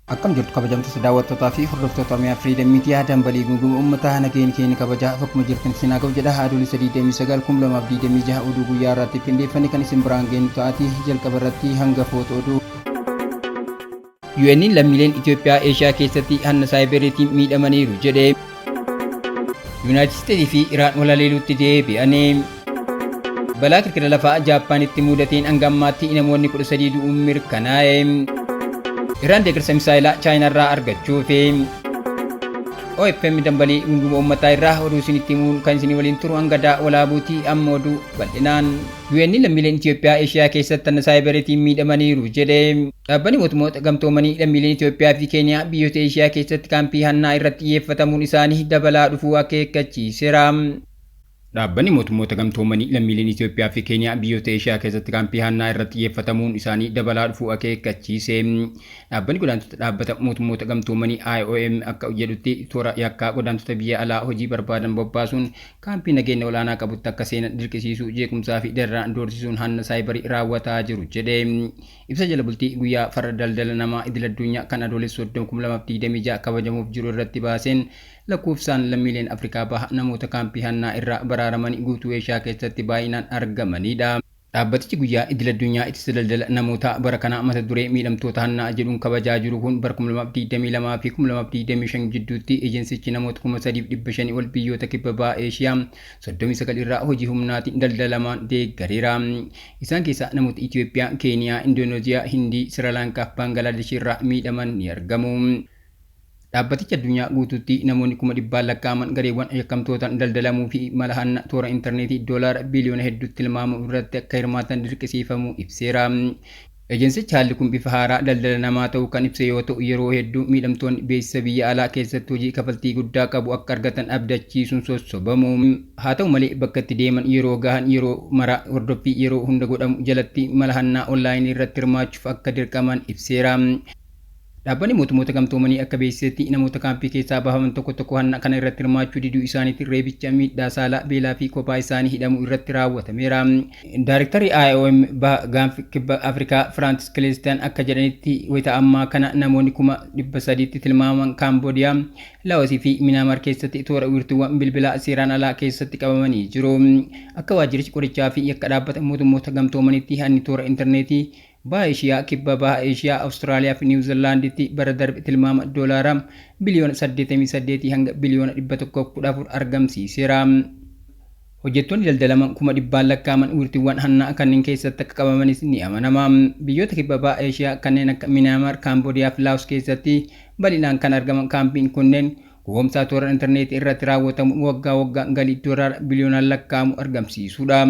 Akkam jirtu kabajamtoota daawwattootaa fi hordoftoota Oromiyaa Firiidam Miidiyaa dambalii guunguma uummataa nageenya keenya kabajaa akkuma jirtan isin haa ga'u jedha. Adoolessa 29 2026 oduu guyyaa irratti qindeeffanne kan isin biraan geenyu ta'atii jalqaba irratti hangafoota oduu. UN lammiileen Itoophiyaa Eeshiyaa keessatti hanna saayiberiitiin miidhamaniiru jedhe. Yuunaayitid Isteetsii fi Iraan wal haleeluutti deebi'anii. Balaa kirkira lafaa Jaappaanitti mudateen hanga ammaatti namoonni 13 du'uun mirkanaa'e. Iraan deeggarsa misaayilaa Chaayinaarraa argachuufi. OFM dambalii gunguma uummataa irraa oduu isinitti himuun kan isinii waliin turu hanga daa walaabuuti amma oduu bal'inaan. UN lammiileen Itoophiyaa Eeshiyaa keessatti hanna saayiberiitiin miidhamaniiru jedhe. Dhaabbanni mootummoota gamtoomanii lammiileen Itoophiyaa fi Keeniyaa biyyoota Eeshiyaa keessatti kaampii hannaa irratti xiyyeeffatamuun isaanii dabalaa dhufuu akeekkachiiseera. Dhaabbanni mootummoota gamtoomanii lammiileen Itoophiyaa fi Keeniyaa biyyoota Eeshiyaa keessatti kaampii hannaa irratti xiyyeeffatamuun isaanii dabalaa dhufuu akeekkachiise. Dhaabbanni godaantota dhaabbata mootummoota gamtoomanii IOM akka jedhutti toora yakkaa godaantota biyya alaa hojii barbaadan bobbaasuun kaampii nageenya olaanaa qabutti akka seenan dirqisiisuu, jeequmsaa fi dararaan doorsisuun hanna saayibarii raawwataa jiru jedhe. Ibsa jala bultii guyyaa farra daldala namaa idil-addunyaa kan Adoolessa 30, 2026 kabajamuuf jiru irratti baaseen lakkoofsaan lammiileen Afrikaa Bahaa namoota kaampii hannaa irraa baraaramanii guutuu Eeshiyaa keessatti baay'inaan argamanidha. Dhaabbatichi guyyaa idil-addunyaa ittisa daldala namootaa bara kanaa mata duree miidhamtoota hannaa jedhuun kabajaa jiru kun bara 2022 fi 2025 jidduutti ejensichi namoota 3,500 ol biyyoota kibba baha Eeshiyaa 39 irraa hojii humnaatiin daldalamaan deeggareera. Isaan keessaa namoota Itoophiyaa, Keeniyaa, Indooneeziyaa, Hindii, Sirilaankaa fi Baangilaadesh irraa miidhaman ni argamu. Dhaabbatichi addunyaa guutuutti namoonni kuma dhibbaan lakkaa'aman gareewwan yakkamtootaan daldalamuu fi mala hanna toora intarneetii doolaara biliyoona hedduutti tilmaamamu irratti akka hirmaatan dirqisiifamuu ibseera. Ejensichi haalli kun bifa haaraa daldala namaa ta'uu kan ibse yoo ta'u, yeroo hedduu miidhamtoonni beeksisa biyya alaa keessatti hojii kafaltii guddaa qabu akka argatan abdachiisuun sossobamu. Haa ta'u malee bakka itti deeman yeroo gahan yeroo mara hordoffii yeroo hunda godhamu jalatti mala hannaa onlaayinii irratti hirmaachuuf akka dirqaman ibseera. Dhaabbanni Mootummoota Gamtoomanii akka beeksisetti namoota kaampii keessaa baafaman tokko tokko hanna kana irratti hirmaachuu diduu isaaniitiin reebicha, miidhaa saalaa, beelaa fi kophaa isaanii hidhamuu irratti raawwatameera. Daarektarri IOM Baha Gaanf Kibba Afrikaa Firaantis Kileestan akka jedhanitti wayita ammaa kana namoonni 300,000tti tilmaamaman Kaamboodiyaa, Laawosii fi Minaamaar keessatti toora wiirtuuwwan bilbilaa seeraan alaa keessatti qabamanii jiru. Akka waajjirichi qorichaa fi yakka dhaabbata mootummoota gamtoomaniitti hanni toora intarneetii Baha Eeshiyaa, Kibba Baha Eeshiyaa, Awustiraaliyaa fi Niiw Zilaanditti bara darbe tilmaama doolaara biliyoona 88 hanga biliyoona 114 argamsiiseera. Hojjettoonni daldalaman kuma dhibbaan lakkaa'aman wiirtuuwwan hannaa kanneen keessatti akka qabamanis ni amanama. Biyyoota Kibba Baha Eeshiyaa kanneen akka Miniyaamaar, Kaamboodiyaa fi Laawos keessatti bal'inaan kan argaman kaampiin kunneen gowwoomsaa toora intarneetii irratti raawwatamuun waggaa waggaan galii doolaara biliyoonaan lakkaa'amu argamsiisuudha.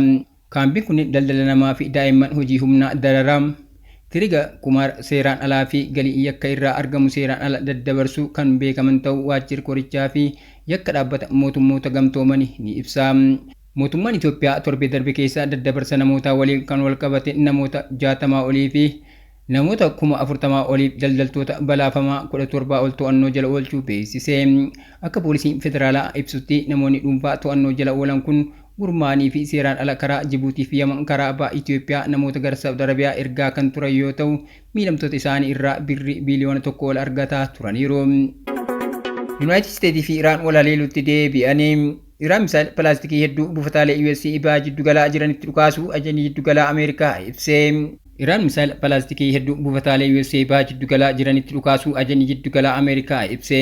Kaampiin kunneen daldala namaa fi daa'imman hojii humnaa, dararaa, tiriga qumaara seeraan alaa fi galii yakka irraa argamu seeraan ala daddabarsuu kan beekaman ta'uu Waajjirri Qorichaa fi Yakka Dhaabbata Mootummoota Gamtoomanii ni ibsa. Mootummaan Itoophiyaa torbee darbe keessa daddabarsa namootaa waliin kan walqabate namoota 60 olii fi namoota 40,000 oliif daldaltoota balaafamaa 17 ol to'annoo jala oolchuu beeksise. Akka poolisiin federaalaa ibsutti namoonni dhuunfaa to'annoo jala oolan kun gurmaa'anii fi seeraan ala karaa Jibuutii fi Yaman karaa baha Itoophiyaa namoota gara Saa'ud Arabiyaa ergaa kan turan yoo ta'u, miidhamtoota isaanii irraa birrii biiliyoona 1 ol argataa turaniiru. Yunaayitid Isteetii fi Iraan wal haleeluutti deebi'anii. Iraan misaayila balaastikii hedduu buufataalee US baha jiddugalaa jiranitti dhukaasuu ajajni jiddugalaa Ameerikaa ibse. Iraan misaayila balaastikii hedduu buufataalee USA baha jiddugalaa jiranitti dhukaasuu ajajni jiddugalaa Ameerikaa ibse.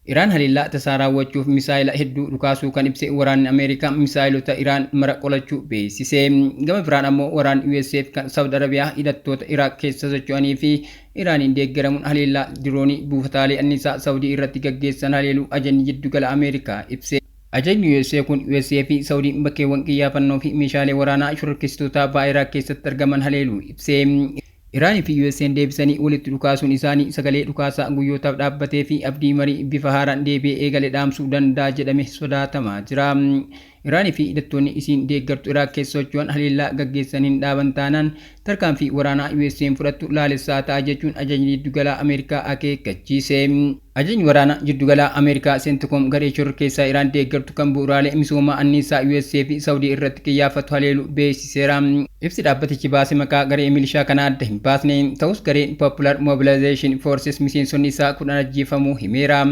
Iraan haleellaa tasaa raawwachuuf misaayila hedduu dhukaasuu kan ibse waraanni Ameerikaa misaayilota Iraan mara qolachuu beeksise. Gama biraan ammoo waraanni USA fi kan Saawud Arabiyaa hidhattoota Iraaq keessa socho'anii fi Iraaniin deeggaramuun haleellaa diroonii buufataalee anniisaa Saawudii irratti gaggeessan haleeluu ajajni jiddugala Ameerikaa ibse. Ajajni USA kun USA fi Saawudiin bakkeewwan qiyyaafannoo fi meeshaalee waraanaa shororkeessitootaa baha Iraaq keessatti argaman haleeluu ibse. Iraan fi USAn deebisanii walitti dhukaasuun isaanii sagalee dhukaasaa guyyootaaf dhaabbatee fi abdii marii bifa haaraan deebi'ee eegale dhaamsuu danda'a jedhame sodaatamaa jira. Iraanii fi hidhattoonni isiin deeggartu Iraaq keessa socho'an haleellaa gaggeessaniin dhaaban taanaan tarkaanfii waraanaa USA'n fudhattu laalessaa ta'a jechuun ajajni giddugalaa Ameerikaa akeekkachiise. Ajajni waraanaa giddugalaa Ameerikaa Seentikoom garee shororkeessaa Iraan deeggartu kan bu'uuraalee misoomaa anniisaa USA fi Saawudii irratti qiyyaafatu haleelu beeksiseera. Ibsi dhaabbatichi baase maqaa garee milishaa kanaa adda hin baasne, ta'us gareen Popular Mobilization Forces miseensonni isaa 10 ajjeefamuu himeera.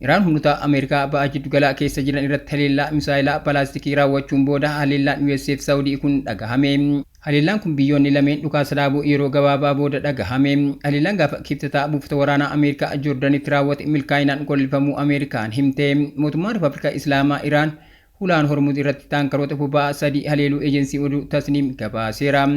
Iraan humnoota Ameerikaa ba'a giddugalaa keessa jiran irratti haleellaa misaayilaa balaastikii raawwachuun booda haleellaan USA fi Saawudii kun dhagahame. Haleellaan kun biyyoonni lameen dhukaasa dhaabuu yeroo gabaabaa booda dhagahame. Haleellaan gaafa kibxataa buufata waraanaa Ameerikaa Joordanitti raawwate milkaa'inaan qolifamuu Ameerikaan himte. Mootummaan Rippaabilika Islaamaa Iraan hulaan Hormuz irratti taankaroota boba'aa 3 haleeluu ejensii oduu Tasniim gabaaseera.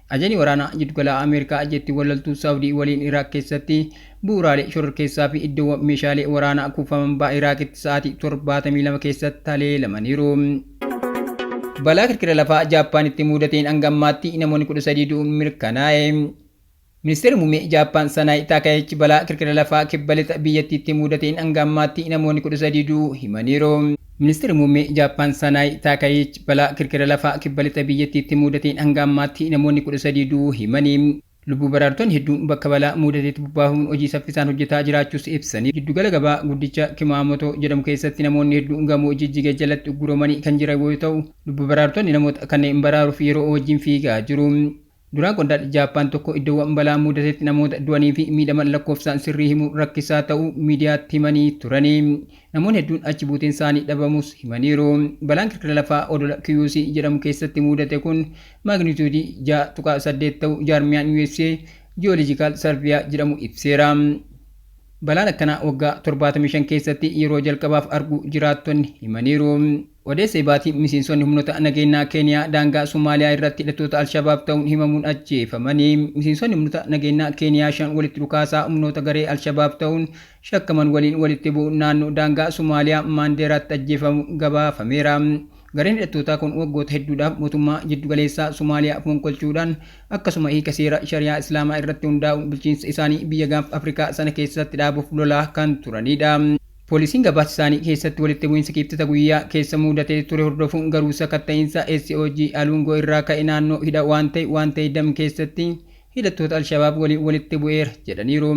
Ajajni waraanaa giddugalaa Ameerikaa jetti walaltuu Saawudii waliin Iraaq keessatti bu'uuraalee shororkeessaa fi iddoowwan meeshaalee waraanaa kuufaman ba'a Iraaqitti sa'aatii 72 keessatti haleelamaniiru. Balaa kirkira lafaa Jaappaanitti mudateen hanga ammaatti namoonni 13 du'uun mirkanaa'e. Ministeerri muummee Jaappaan Sanaayi Taakaayichi balaa kirkira lafaa kibba lixa biyyattiitti mudateen hanga ammaatti namoonni 13 du'uu himaniiru. Ministeerri muummee Jaappaan Sanaayi Taakaayichi balaa kirkira lafaa kibba lixa biyyattiitti mudateen hanga ammaatti namoonni 13 du'uu himanii. Lubbuu baraartonni hedduun bakka balaa mudateetti bobbaafamuun hojii saffisaan hojjetaa jiraachuus ibsanii. Giddugala gabaa guddicha Kimaamoto jedhamu keessatti namoonni hedduun gamoo jijjiga jalatti ugguromanii kan jiran yoo ta'u, lubbuu baraartonni namoota kanneen baraaruuf yeroo wajjin fiigaa jiru. Duraan qondaalli Jaappaan tokko iddoowwan balaa mudatetti namoota du'anii fi miidhaman lakkoofsaan sirrii himuun rakkisaa ta'uu miidiyaatti himanii turanii. Namoonni hedduun achi buuteen isaanii dhabamus himaniiru. Balaan kirkira lafaa odola Kiyuusii jedhamu keessatti mudate kun maagniituudii 6.8 ta'uu jaarmiyaan USA Ji'ooloojikaal Sarviyaa jedhamu ibseera. Balaan akkanaa waggaa 75 keessatti yeroo jalqabaaf arguu jiraattonni himaniiru. Odeessa baatii miseensonni humnoota nageenyaa Keeniyaa daangaa Somaaliyaa irratti hidhattoota Alshabaab ta'uun himamuun ajjeefamanii. Miseensonni humnoota nageenyaa Keeniyaa 5 walitti dhukaasaa humnoota garee Alshabaab ta'uun shakkaman waliin walitti bu'uun naannoo daangaa Somaaliyaa Maandeeraatti ajjeefamu gabaafameera. Gareen hidhattootaa kun waggoota hedduudhaaf mootummaa jiddugaleessaa Somaaliyaa fonqolchuudhaan akkasuma hiika seera shari'aa Islaamaa irratti hundaa'uun bulchiinsa isaanii biyya gaanfa Afrikaa sana keessatti dhaabuuf lolaa kan turanidha. Poolisiin gabaasa isaanii keessatti walitti bu'iinsa kibxata guyyaa keessa mudatee ture hordofuun garuu sakatta'iinsa SOG Alungoo irraa ka'e naannoo hidha waan ta'e dam keessatti hidhattoota Alshabaab waliin walitti bu'eera jedhaniiru.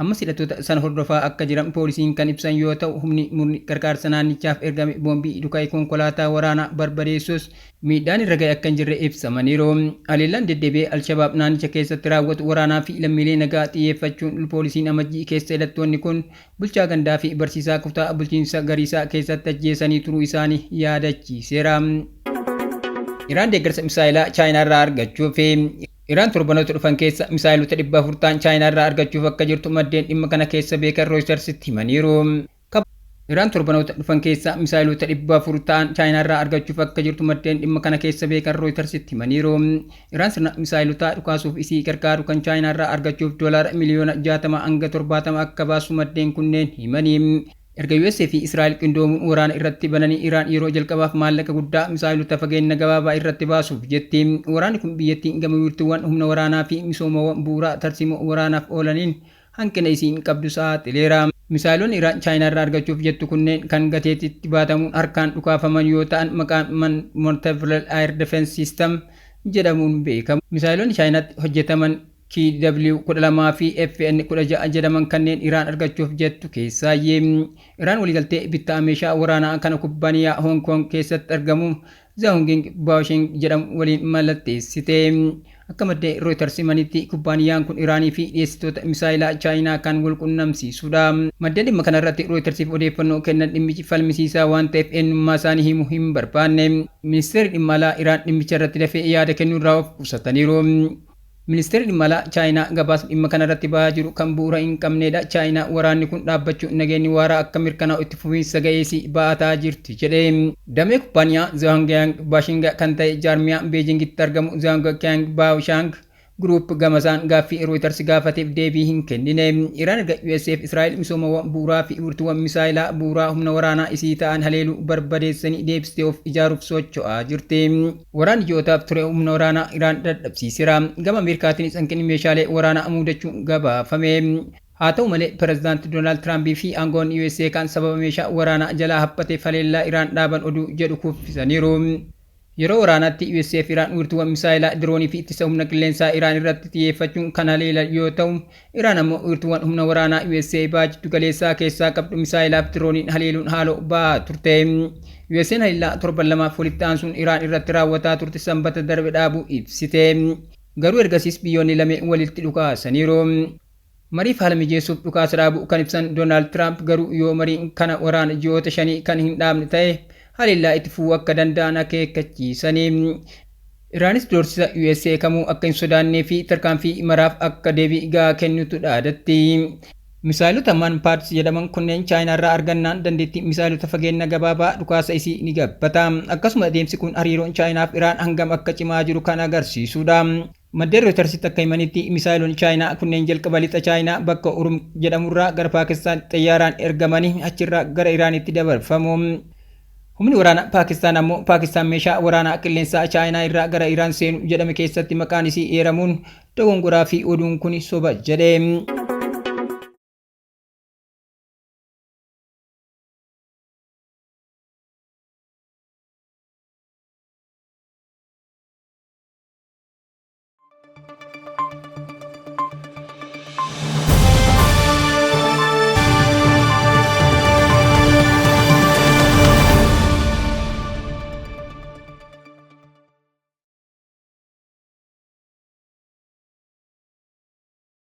Ammas hidhattoota sana hordofaa akka jiran poolisiin kan ibsan yoo ta'u, humni murni gargaarsa naannichaaf ergame boombii dhuka'e konkolaataa waraanaa barbadeessus miidhaan irra ga'e akka hin jirre ibsamaniiru. Haleellaan deddeebi'ee Alshabaab naannicha keessatti raawwatu waraanaa fi lammiilee nagaa xiyyeeffachuun poolisiin amajjii keessa hidhattoonni kun bulchaa gandaa fi barsiisaa kutaa bulchiinsa Gariisaa keessatti ajjeesanii turuu isaanii yaadachiiseera. Iraan deeggarsa misaayilaa Chaayinaa irraa argachuuf Iraan torbanoota dhufan keessa misaayilota 400 ta'an Chaayinaa irraa argachuuf akka jirtu maddeen dhimma kana keessa beekan Rooyitersitti himaniiru. Iraan torbanoota dhufan keessa misaayilota 400 ta'an Chaayinaa irraa argachuuf akka jirtu maddeen dhimma kana keessa beekan Rooyitersitti himaniiru. Iraan sirna misaayilotaa dhukaasuuf isii gargaaru kan Chaayinaa irraa argachuuf doolaara miliyoona 60 hanga 70 akka baasu maddeen kunneen himanii. Erga USA fi Israa'el qindoomuun waraana irratti bananii Iraan yeroo jalqabaaf maallaqa guddaa misaayilota fageenya gabaabaa irratti baasuuf jetti. Waraanni kun biyyattiin gama wiirtuuwwan humna waraanaa fi misoomawwan bu'uuraa tarsiimoo waraanaaf oolaniin hanqina isiin qabdu saaxileera. Misaayilonni Iraan Chaayinaa irraa argachuuf jettu kunneen kan gateettiitti baatamuun harkaan dhukaafaman yoo ta'an maqaan Man Multiple Air Defense System jedhamuun beekamu. Misaayilonni Chaayinaatti hojjetaman KW-12 fi FN-16 jedhaman kanneen Iraan argachuuf jettu keessaayyee. Iraan waliigaltee bittaa meeshaa waraanaa kana kubbaaniyaa Hong Kong keessatti argamu Zhonging Baosheng jedhamu waliin mallatteessite. Akka maddeen Reuters himanitti kubbaaniyaan kun Iraanii fi dhiyeessitoota misaayilaa Chaayinaa kan wal qunnamsiisudha. Maddeen dhimma kanarratti Reutersiif odeeffannoo kennan dhimmichi falmisiisaa waan ta'eef eenyummaa isaanii himuu hin barbaanne. Ministeerri dhimma alaa Iraan dhimmicha irratti dafee yaada kennuu irraa of qusataniiru. Ministeerri dhimma alaa Chaayinaa gabaasni dhimma kanarratti bahaa jiru kan bu'uura hin qabnedha. Chaayinaa waraanni kun dhaabbachuun nageenyi waaraa akka mirkanaa'u itti fufiinsa ga'eessi ba'ataa jirti jedhe. Damee kubbaaniyaa Zhongyang Bashing kan ta'e jaarmiyaa Beejingitti argamu Zhongyang Baoshang Group gamasaan gaaffii Reuters gaafateef deebii hin kennine. Iraan erga USA fi Israa'el misoomawwan bu'uuraa fi wiirtuuwwan misaayilaa bu'uuraa humna waraanaa isii ta'an haleeluu barbadeessanii deebistee of ijaaruuf socho'aa jirti. Waraanni ji'ootaaf ture humna waraanaa Iraan dadhabsiiseera. Gama Ameerikaatiinis hanqinni meeshaalee waraanaa mudachuun gabaafame. Haa ta'u malee, Pireezidaanti Doonaald Tiraampii fi aangoon USA kan sababa meeshaa waraanaa jalaa haphatee haleellaa Iraan dhaaban oduu jedhu kuffisaniiru. Yeroo waraanaatti USA fi Iraan wiirtuuwwan misaayilaa, diroonii fi ittisa humna qilleensaa Iraan irratti xiyyeeffachuun kan haleelan yoo ta'u, Iraan ammoo wiirtuuwwan humna waraanaa USA baha jiddu galeessaa keessaa qabdu misaayilaa fi dirooniin haleeluun haaloo bahaa turte. USA'n haleellaa torban lamaaf walitti aansuun Iraan irratti raawwataa turte Sanbata darbe dhaabuu ibsite. Garuu ergasiis biyyoonni lameen walitti dhukaasaniiru. Mariif haala mijeessuuf dhukaasa dhaabuu kan ibsan Doonaald Tiraamp garuu yoo mariin kana waraana ji'oota 5 kan hin dhaabne ta'e haleellaa itti fufuu akka danda'an akeekkachiisanii. Iraanis doorsisa USA kamuu akka hin sodaannee fi tarkaanfii maraaf akka deebii gahaa kennitu dhaadatti. Misaayilota Manpads jedhaman kunneen Chaayinaarraa argannaan dandeettii misaayilota fageenya gabaabaa dhukaasa isii ni gabbata. Akkasuma adeemsi kun hariiroon Chaayinaa fi Iraan hangam akka cimaa jiru kan agarsiisudha. Maddeen Reutersitti akka himanitti, misaayilonni Chaayinaa kunneen jalqaba lixa Chaayinaa bakka Urum jedhamurraa gara Paakistaan xayyaaraan ergamanii achirraa gara Iraanitti dabarfamu. Humni waraanaa Paakistaan ammoo Paakistaan meeshaa waraanaa qilleensaa Chaayinaa irraa gara Iraan seenu jedhame keessatti maqaan isii eeramuun dogongoraa fi oduun kun soba jedhe.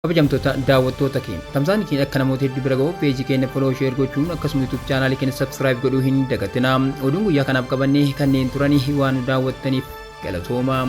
Kabajamtoota daawwattoota keenya, tamsaasni keenya akka namoota hedduu bira ga'u peejii keenya follow, share gochuun akkasuma YouTube chaanaalii keenya subscribe godhuu hin dagatinaa. Oduun guyyaa kanaaf qabannee kanneen turanii, waan nu daawwattaniif galatoomaa.